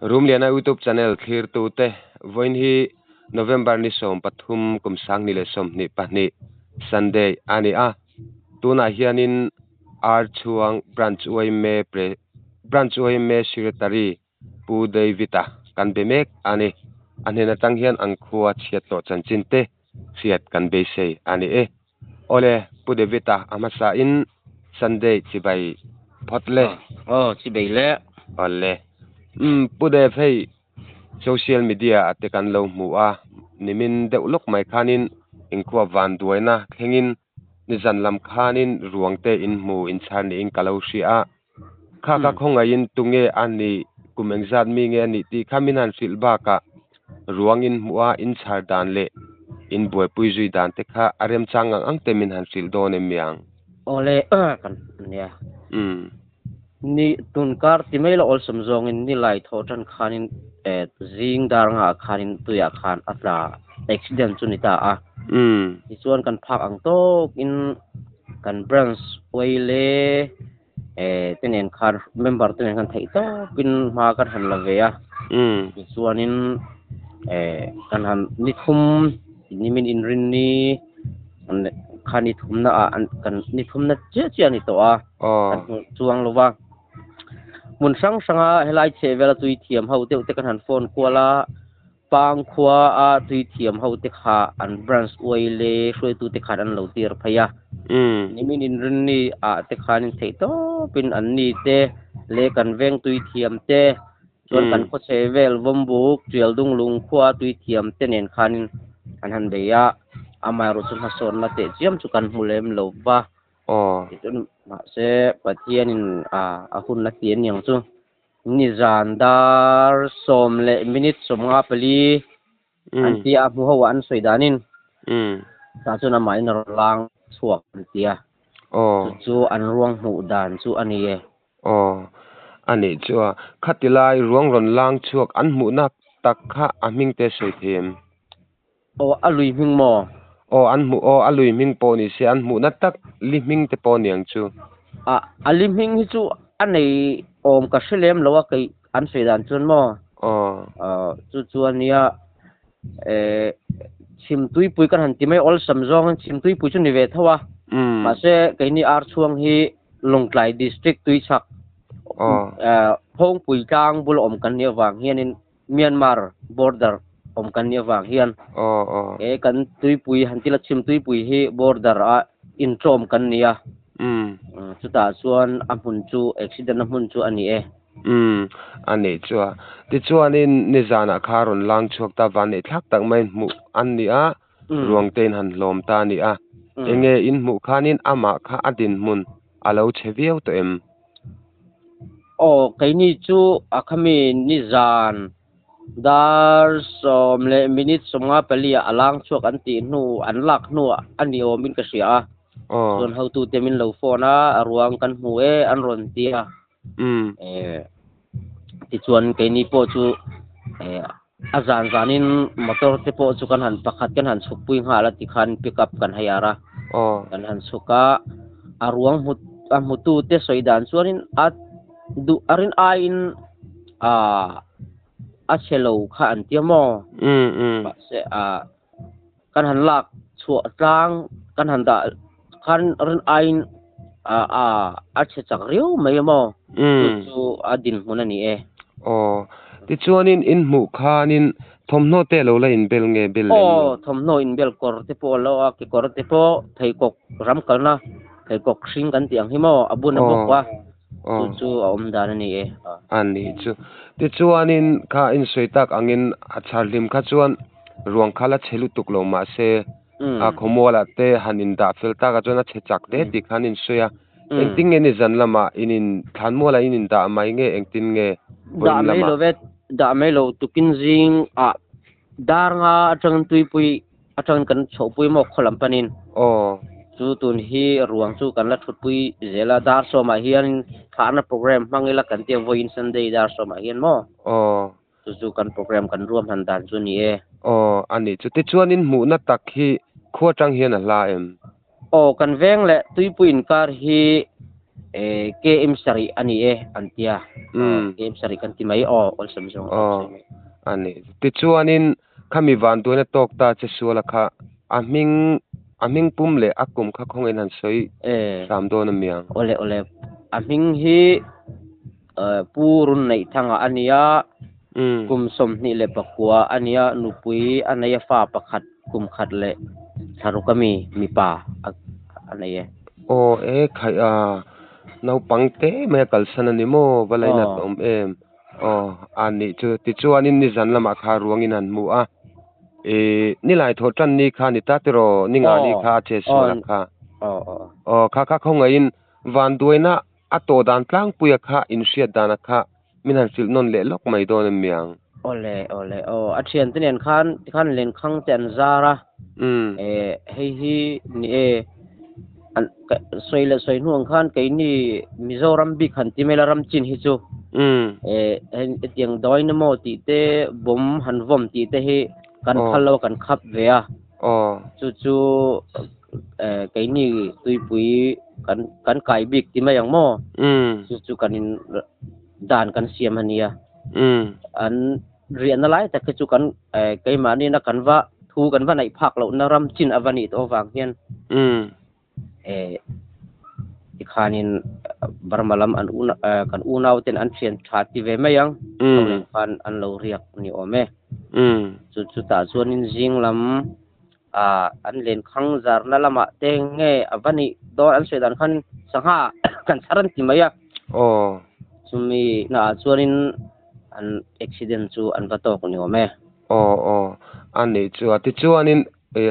Rumliana YouTube channel thlirtute vawiin hi November ni 13 kum 2022 Sunday a ni a. Tunah hianin Ar Chhuang Branch yma Branch yma Secretary Pu David-a kan be mek a ni. A hnen atang hian an khua chhiat hlawh chanchin te hriat kan beisei a ni e. Awle, Pu David-a a hmasa in Sunday chibai phawt le. Aw, chibai le. Awle. Umm, Pu Dev hei social media ah te kan lo hmu a, nimin deuh lawk mai khanin inkhua vanduaina thlengin Nizan lam khanin ruang te in hmu in chhar niin ka lo hria a, kha ka khawngaihin tunge a nih, kum engzat mi nge a nih tih kha min han hrilh bakah ruang in hmuh a, in chhar dan leh in buaipui zui dan te kha a remchang ang ang te min han hrilh dawn em mi ang? Awle kan nia. Ni tun kar ti mai la awlsam zawngin ni lai thawh tan khanin zing dar ngah khanin tuiah khan a tla accident chu ni ta a. Tichuan kan phak ang tawkin kan branch uaile te nen khan member te nen khan theih tawkin hma kan han la ve a. Tichuanin kan han ni thum nimin inrinni kha ni thumna ah kan ni thumna chiah chiah a ni tawh a. Kan hmu chuang lo va. Hmun hrang hranga helai chheh vela tui thiam ho deuh te kan han phone kual a, Pang khua a tui thiam ho te kha an branch uai leh hruaitu te khan an lo tir phei a. Nimin inrinni ah te khanin theih tawpin an ni te leh kan veng tui thiam te chuan kan khaw chheh vel Vawmbuk, Tialdung lung khua tui thiam te nen khanin an han bei a, amaherawhchu hmasawnna teh chiam chu kan hmu lem lo va. Aw. Tichuan mahse Pathianin a a hun a ti a niang chu. Nizan dar sawm leh minute sawmnga pali an ti a, hmu ho ah an sawi danin tah chuan amahin a rawn lang chhuak an ti a. Aw. Chu chu an ruang hmuh dan chu a ni e. Aw. A nih chu a, khati lai ruang rawn lang chhuak an hmuhna tak kha a hming te sawi thei em? Aw a lui hming maw? Aw an hmuh aw a lui hming pawh ni se an hmuhna tak li hming te pawh niang chu. A a li hming hi chu a nei awm ka hre lem lo a kei an sawi dan chuan maw? Aw. Aw chu chuan nia eh chhimtuipui kan han ti mai awlsam zawngin chhimtuipui chu ni ve tho a. Mahse keini Archhuang hi Lawngtlai District Tuichhak eh Phawngpui tlang bula awm kan nih avang hianin Myanmar border awm kan nih avang hian he kan tuipui han tila chhim tuipui hi border a inṭawm kan ni a, chutah chuan a hmun chu accident na hmun chu a ni e. Umm a nih chu a. Tichuanin nizanah kha rawn lang chhuak ta van neih thlak tak mai hmuh an ni a, ruang te in han hlawm ta a ni a. Enge in hmuh khanin amah kha a dinhmun a lo chhe viau tawh em? Aw, keini chu a khami nizan dar sawm leh minute sawmnga pali ah a lang chhuak an tih hnu, an lak hnu a ni awmin ka hria a. Chuan hotute min lo phone a, a ruang kan hmu e an rawn ti a. Tichuan keini pawh chu a zan zanin motor te pawh chu kan han pakhat kan han chhukpui nghal a tikhan pick up kan hei ar a kan han chhuk a a ruang hmu a hmutu te sawi dan chuanin a duh a rin aiin ah a chhe lo kha an tia maw mahse ah kan han lak chhuah tlang kan han dah khan rin aiin ah ah a chhe chak riau mai a maw chu chu a dinhmun a ni e. Aw tichuanin in hmuh khanin thawmhnaw te lo la inbel nge bel lem lo? Aw thawmhnaw inbel kawr te pawh a lo a kekawr te pawh pheikhawk ram kalna pheikhawk hring kan tih ang hi maw a bun a bawk a chu chu a awm dan a ni e. A ni chu. Tichuanin kha insawi tak angin a chhar hlim kha chuan ruang kha la chhe lutuk lo mahse a khawmualah te han indah fel tak ah chuan a chhe chak hle tih khan insawi a. Engtin nge nizan lamah in in thlanmualah in in dah mai nge engtin nge Dah vawiin mai lamah? lo ve, dah mai lo tukin zing ah dar nga atangin tuipui atangin kan chhohpui maw khaw lam panin. Aw. Chu tun hi ruang chu kan la thutpui zel a, dar sawmah hian thlahna program hmang ila kan tia vawiin Sunday dar sawmah hian maw? Aw. Chu chu kan program kan ruahman dan chu ni e. Aw, a nih chu. Tichuanin hmuhna tak hi khua atang hian a hla em? Aw, kan veng leh tuipui inkar hi KM sarih a ni e an tia. Aw, KM sarih kan ti mai. Aw, awlsam zawng a Aw, a nih. Tichuanin khami vanduaina tawk ta che suala kha a hming a hming pum leh a kum kha khawngin han sawi hram dawn a miang. Awle awle, a hming hi Pu Runneihthanga a nia, kum 29 a nia, nupui a nei a fa pakhat kum khat leh thlaruk ami mipa a nei e. Aw e khaih a, naupang te mai a kalsan a ni maw, va lainat awm em? Aw a nih chu, tichuanin nizan lamah kha ruangin han hmu a, ih nilai thawh tan ni kha a ni ta tiraw, ni nga ni kha a che sual a kha. Aw kha kha khawngaihin vanduaina A tawh dan tlangpuia kha inhriat dana kha min han hrilh nawn leh lawk mai dawn em miang? Awle, awle, aw, a thiante nen khan tikhan lenkhang te an zar a, e, hei hi ni e, an sawi leh sawi hnu ang khan keini Mizoram bik han ti mai la ram chin hi chu, e, hetiang dynamo tih te, bomb han vawm tih te hi kan phal lo a kan khap ve a, chu chu keini tuipui kan kan kai bik ti mai ang maw? Chu chu kan in dan kan siam a nia. An riahna lai tak hi chu kan keimahni na kan va thu kan va neih phak lohna ram chin a va nih tawh avang hian tikhanin Burma lam an kan unau ten an thian tha ti ve mai ang khan an lo riak ni awm e. Chu chutah chuanin zing lam ah an lenkhang zarna lamah te nge a va nih dawn an sawi dan khan sangha kan chhar an ti mai a. Aw. Chumi naah chuanin an accident chu an va tawk ni awm e. Aw aw a nih chu a tichuanin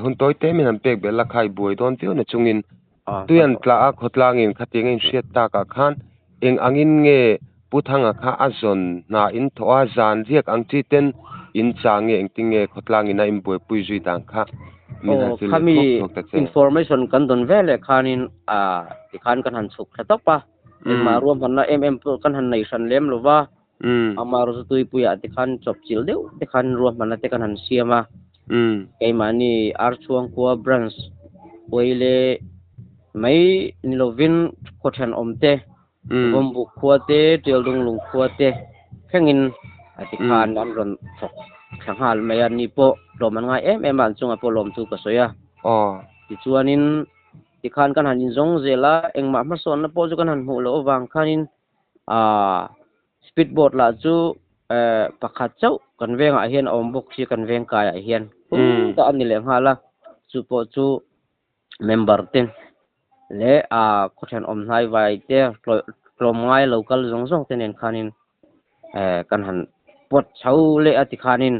hun tawi te min han pek belh la kha i buai dawn viau na chungin tui an tlah a khawtlangin khatiang a inhriat takah khan eng angin nge Pu Thanga kha a zawn hna in thawh a, zan riak ang chi ten in chang nge engtin nge khawtlang in a in buaipui zui dan kha min han Aw, hrilh leh khami thuak thuak ta che. information kan dawn ve leh khanin ah tikhan kan han chhuk thla tawp a, engmah ruahmanna em em pawh kan han nei hran lem lo va, amah rawh chu tuipuiah tikhan chawpchilh deuh te khan ruahmanna te kan han siam a, keimahni Archhuangkua branch Uaile mai ni lovin khaw thenawm te Vawmbuk khua te, Tialdunglung khua te thlengin a ti khan an rawn thawk thla nghal mai a, ni pawh tlawm an ngai em em a, an chungah pawh lawm chu ka sawi a. Tichuanin tikhan kan han inzawng zel a, engmah hmasawnna pawh chu kan han hmuh loh avang khanin aaa speed boat lah chu pakhat chauh kan vengah hian a awm bawk si, kan veng kaiah hian hung tak a ni leh nghal a, chu pawh chu member te leh a khaw thenawm hnai vai te tlawm ngai lo kal zawng zawng te nen khanin kan han pawt chho leh a tikhanin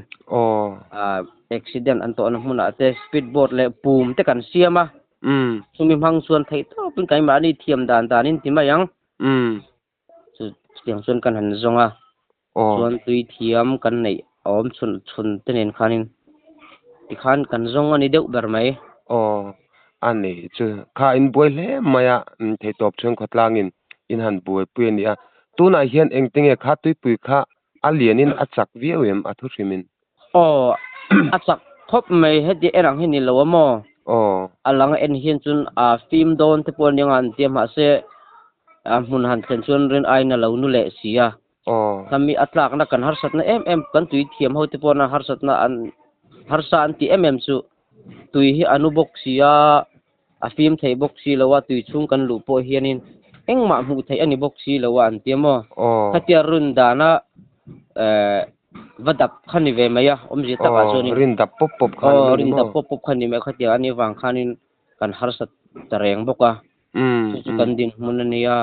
accident an tawhna hmunah te speed boat leh pum te kan siam a, chumi hmang chuan theih tawpin keimahni thiam dan danin ti mai ang. Chu chutiang chuan kan han zawng a, chuan tui thiam kan neih a awm chhun chhun te nen khanin tikhan kan zawng a ni deuh ber mai. Aw, a ni chu kha in buai hle mai a, theihtawp chhung khawtlangin in han buaipui a ni a. Tunah hian engtinge kha tuipui kha a lianin a chak viau em a thu hrimin? Aw, a chak khawp mai heti en ang hi ni lo a maw? Aw. A lang en hian chuan a fim dawn te pawh a nia an tia mahse a hmun han thlen chuan rin aiin a lo nu leh si a. Aw. Khami a tlakna kan harsatna em em kan tui thiam ho te pawh harsatna an harsa an tih em em chu tui hi a nu bawk si a, a fim thei bawk si lo a, tui chhung kan luh pawh hianin engmah hmuh theih a ni bawk si lo a an ti a maw? Aw. Khatia run dana eh va dap kha ni ve mai a, awmzia takah chuanin. Aw, rin dap pawp pawp kha ni mai Aw, ni rin maw? dap pawp pawp kha ni mai a, khatia a nih avang khanin kan harsat ta reng bawk a, chu chu kan dinhmun a nia.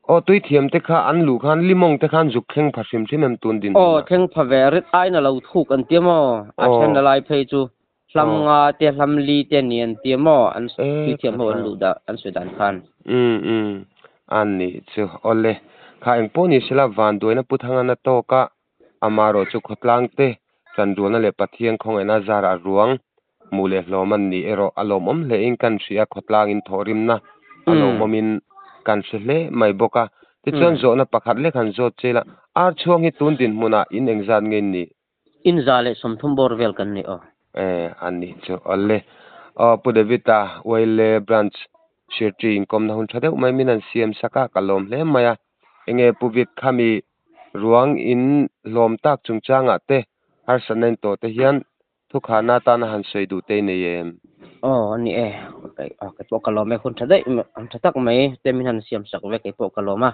Aw, tui thiam te kha an luh khan limawng te khan zuk thleng pha hrim hrim em tun dinhmunah? Aw, thleng pha ve rit aiin a lo thuk an ti a maw? A then a lai phei chu. Hlam nga te hlam li te ni an tia maw an puithiam ho an luh dah an sawi dan khan. Umm umm a nih chu awle kha eng pawh ni sela vanduaina pu thanga na tawk a amarawh chu khawtlang te chanrualna leh Pathian khawngaihna zarah ruang hmuh leh hlawm an ni erawh a lawmawm hle in kan hria khawtlang in thawhrimna a lawmawm in kan hre hle mai bawk a tichuan zawhna pakhat lek han zawt che ila ar chhuang hi tun dinhmunah in engzat nge ni? In 130 bawr vel kan ni aw. E, a nih chu awle. Aw Pu David-a Uaile Branch Secretary inkawmna hun tha deuh mai min han siam sak a, ka lawm hle mai a. Enge Pu Vid khami ruang in hlawm tak chungchangah te harsatna in tawh te hian thukhahna atana han sawi duh te i nei em? Aw a ni e, kei pawh ka lawm e, hun tha daih hun tha tak mai te min han siam sak ve kei pawh ka lawm a.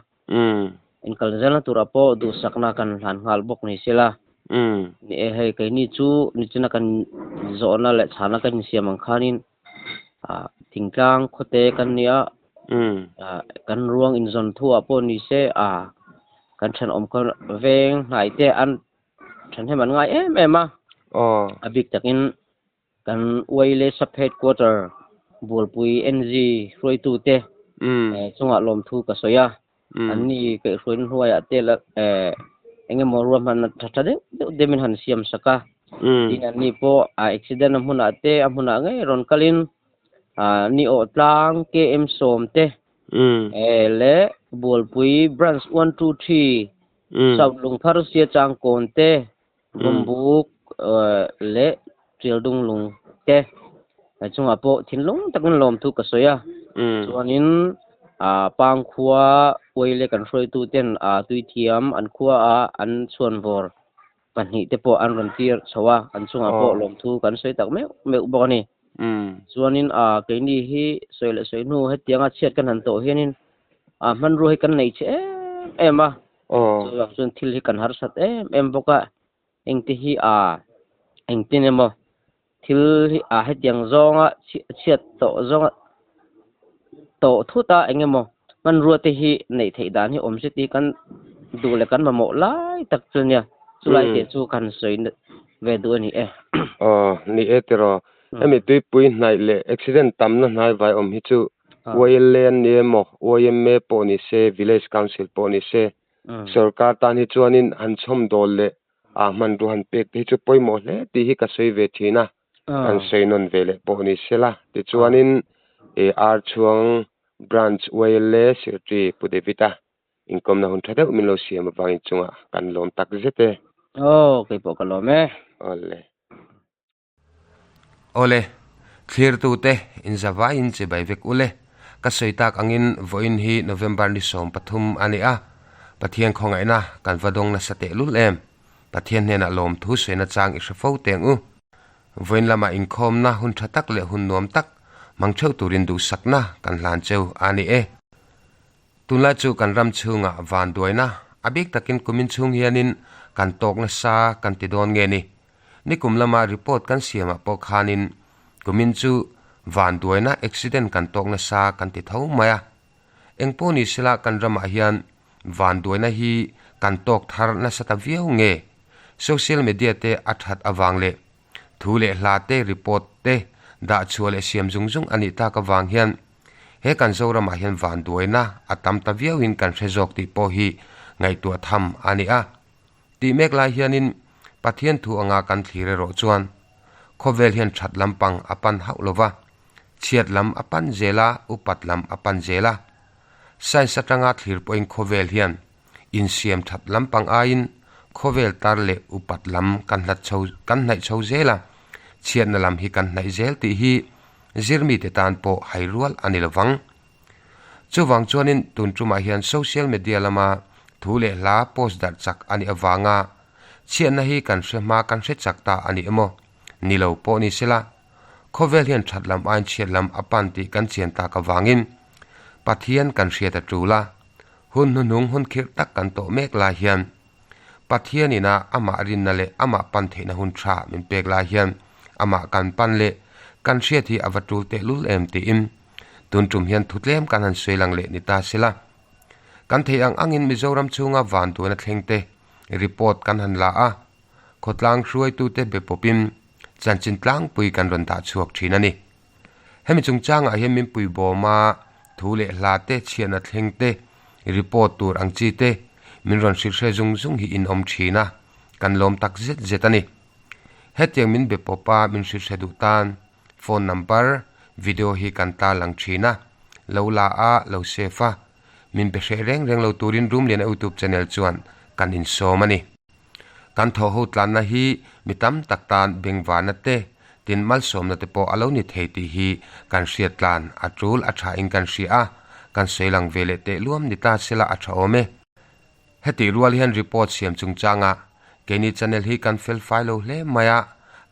Inkal zelna turah pawh duhsakna kan hlan nghal bawk ni sela. Ni e, hei keini chu nichina kan zawhna leh chhana kan insiam ang khanin thingtlang khawte kan ni a, kan ruang inzawn thuah pawh ni se kan thenawm khaw veng hnai te an thahnem an ngai em em a, a bik takin Kan Uaile Sub Headquarter Bualpui NG hruaitute chungah lawmthu ka sawi a, anni kaihhruaina hnuaiah te la eng emaw ruahmanna tha tha deuh deuh te min han siam sak a, tin anni pawh a accident a hmunah te a hmunah ngei rawn kalin ni awh tlang KM 10 te leh Bualpui Branch 1 2 3 South Lungphar Siachangkawn te Vawmbuk leh Tialdung lung te chungah pawh thinlung takin lawmthu ka sawi a. Chuanin Pangkhua uai leh kan hruaitu ten tuithiam an khua a an chhuanvawr pahnih te pawh an rawn tir chho a, an chungah pawh lawmthu kan sawi tak meuh meuh bawk a ni. Chuanin keini hi sawi leh sawi hnu hetianga chhiat kan han tawh hianin hmanrua hi kan nei chhe em em a. Chuvang chuan thil hi kan harsat em em bawk a, engte hi a engtin emaw thil hi a hetiang zawnga chhiat tawh zawnga tawh thut a eng emaw hmanrua te hi neih theih dan hi awm se tih kan duh leh kan mamawh lai tak chu ania, chulai te chu kan sawi ve duh a ni e. Aw ni e tiraw, hemi tuipui hnaih leh accident tamna hnai vai awm hi chu YLA an ni emaw, YMA pawh ni se, Village Council pawh ni se, sorkar tan hi chuanin han chhawmdawl leh aa hmanrua han pek te hi chu pawimawh hle tih hi ka sawi ve thin a, kan sawi nawn ve leh pawh ni se la. Tichuanin AR chhuang Branch YLA Secretary Pu David-a inkawmna hun tha deuh min lo siam avangin chungah kan lawm tak zet e. Aw, kei pawh ka lawm e. Awle. Awle, thlirtute inzavaiin chibai vek ule. Ka sawi tak angin vawiin hi November ni 13 a ni a, Pathian khawngaihna kan va dawng nasa tehlul em? Pathian hnenah lawmthu sawina chang i hre fo teng u. Vawiin lamah inkhawmna hun tha tak leh hun nuam tak mang theuh turin duhsakna kan hlan cheu a ni e. Tunlai chu kan ram chhungah vanduaina, a bik takin kumin chhung hianin kan tawk nasa kan ti dawn nge ni? Nikum lama report kan siamah pawh khanin kumin chu vanduaina accident kan tawk nasa kan ti tho mai a. Engpawh ni sela kan ramah hian vanduaina hi kan tawk thar nasa ta viau nge? Social media te a that avang leh thu leh hla te report te dah chhuah leh siam zung zung a nih tak avang hian he kan Zoramah hian vanduaina a tam ta viauin kan hre zawk tih pawh hi ngaihtuah tham a ni a. Tih mek lai hianin Pathian thu anga kan thlir erawh chuan khawvel hian that lampang a pan hauh lo va, chhiat lam a pan zel a, upat lam a pan zel a. Science atanga thlir pawhin khawvel hian insiam that lampang aiin khawvel tar leh upat lam kan hlat chho kan hnaih chho zel a, chhiatna lam hi kan hnaih zel tih hi zirmite tan pawh hai rual a ni lo vang. Chuvang chuanin tun tumah hian social media lama thu leh hla post darh chak a nih avanga chhiatna hi kan hre hma kan hre chak ta a ni emaw ni lo pawh ni sela, khawvel hian that lam aiin chhiat lam a pan tih kan chian tak avangin Pathian kan hriat a tul a, hun hnuhnung hun khirh tak kan tawh mek lai hian Pathian ina amah rinna leh amah pan theihna hun tha min pek lai hian amah kan pan leh kan hriat hi a va tul tehlul em tiin Tun tum hian thu tlem kan han sawi lang leh ni ta sela. Kan theih ang angin Mizoram chhunga vanduaina thleng te report kan han la a, khawtlang hruaitute be pawpin chanchin tlangpui kan rawn dah chhuak thin a ni. Hemi chungchangah hian min pui bawm a, thu leh hla te, chhiatna thleng te, report tur ang chi te min rawn hrilh hre zung zung hi in awm thin a, kan lawm tak zet zet a ni. Hetiang min be pawp a, min hrilh hre duh tan phone number, video hi kan tarlang thin a, lo la a, lo save a, min be hreh reng reng lo turin Rumliana YouTube channel chuan kan insawm a ni. Kan thawh ho tlanna hi mi tam tak tan bengvarna te, tin malsawmna te pawh a lo ni thei tih hi kan hriat tlan a tul a tha in kan hria a, kan sawi lang ve leh teh luam ni ta sela a tha awm e. Hetih rual hian report siam chungchanga keini channel hi kan fel fai lo hle mai a,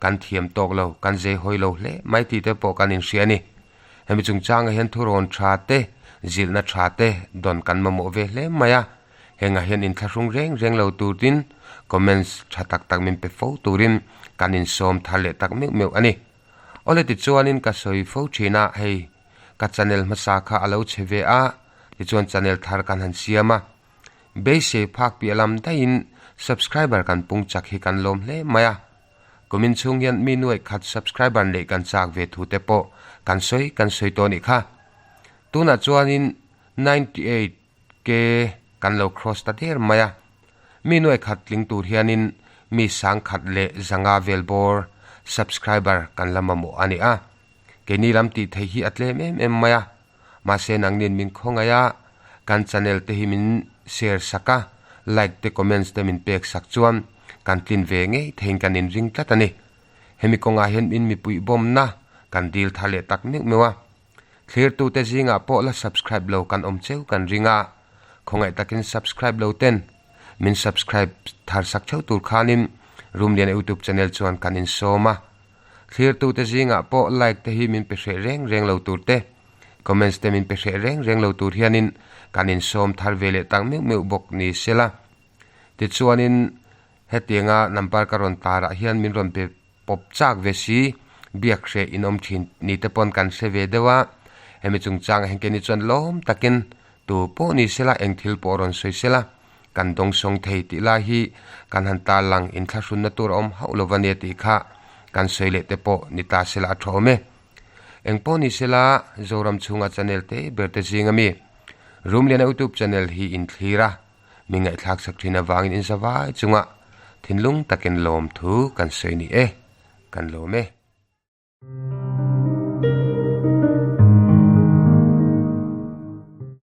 kan thiam tawk lo, kan zei hawi lo hle mai tih te pawh kan inhria a ni. Hemi chungchangah hian thurawn tha te, zilhna tha te dawn kan mamawh ve hle mai a. Hengah hian inthlahrung reng reng lo turin comments tha tak tak min pe fo turin kan insawm thar leh tak meuh meuh a ni. Awle tichuanin ka sawi fo thin a, hei ka channel hmasa kha a lo chhe ve a, tichuan channel thar kan han siam a. Beisei phak piah lam daihin subscriber kan pung chak hi kan lawm hle mai a. Kumin chhung hian mi nuaih khat subscriber neih kan chak ve thu te pawh kan sawi kan sawi tawh nih kha. Tunah chuanin 98 Ke kan lo cross ta der mai a, mi nuai khat tling tur hianin mi sang khat leh zanga vel bawr subscriber kan la mamawh a ni a. Keini lam tih theih hi a tlem em em mai a, mahse nangnin min khawngaih a, kan channel te hi min share sak a, like te comments te min pek sak chuan kan tlin ve ngei theiin kan inring tlat a ni. Hemi kawngah hian min mipui bawmna kan dil thar leh tak meuh meuh a. Thlirtute zingah pawh la subscribe lo kan awm cheu kan ring a, khawngaih takin subscribe lo ten min subscribe thar sak theuh tur khanin Rumliana YouTube channel chuan kan insawm a. Thlirtute zingah pawh like te hi min pe hreh reng reng lo tur te, comments te min pe hreh reng reng lo tur hianin kan insawm thar ve leh tak meuh meuh bawk ni sela. Tichuanin hetianga number ka rawn tarah hian min rawn pe pawp chak ve si, biak hreh in awm thin ni te pawn kan hre ve deuh a, hemi chungchangah hian keini chuan lawm takin tu pawh ni sela eng thil pawh rawn sawi sela kan dawngsawng thei tih lai hi kan han tarlang inthlahrunna tur a awm hauh lo va nia tih kha kan sawi leh te pawh ni ta sela a tha awm e. Eng pawh ni sela Zoram chhunga channel te ber te zing ami Rumliana YouTube channel hi inthlir a, Mi ngaihthlak sak thin avangin in zavai chunga thinlung takin lawmthu kan sawi ni e, kan lawm e.